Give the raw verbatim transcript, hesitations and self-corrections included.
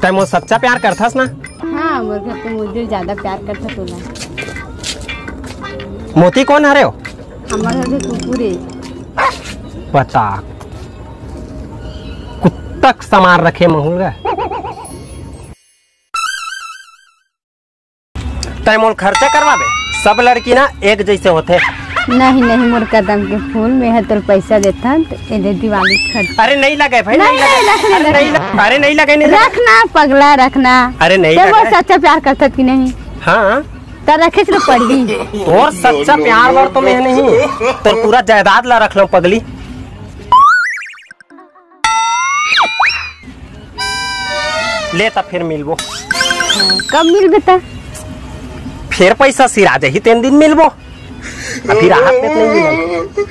तै मोर सच्चा प्यार करथस ना? हाँ, मोर घर के मोर दिल ज्यादा प्यार करथस तोला। मोती कोन हरे हो? हमर घर के कुकुर हे। बता, कुत्ता के समान रखे महूल गा। तै मोल खर्चा करवाबे? सब लड़की ना एक जैसे होथे। नहीं, नहीं, मोर कदम के फूल, मैं ह तोर पैसा देथन, त एदे दिवाली खर्च। अरे नहीं लगे भाई, नहीं नहीं, लगे। नहीं, रखने, अरे नहीं रखने। लगे, अरे नहीं लगे, नहीं लगे। रखना पगला, रखना। अरे नहीं ते मोर लगे। सच्चा प्यार करथस कि नहीं? हाँ। त रखे से पड़ही। तोर सच्चा प्यार बर तो मैं नहीं, तोर पूरा जायदाद ला रख लूं पगली। ले त फिर मिलबो। कब मिलबे त? फिर पैसा सिरा जाही तेन दिन मिलबो। अभी राहत में नहीं मिलबो।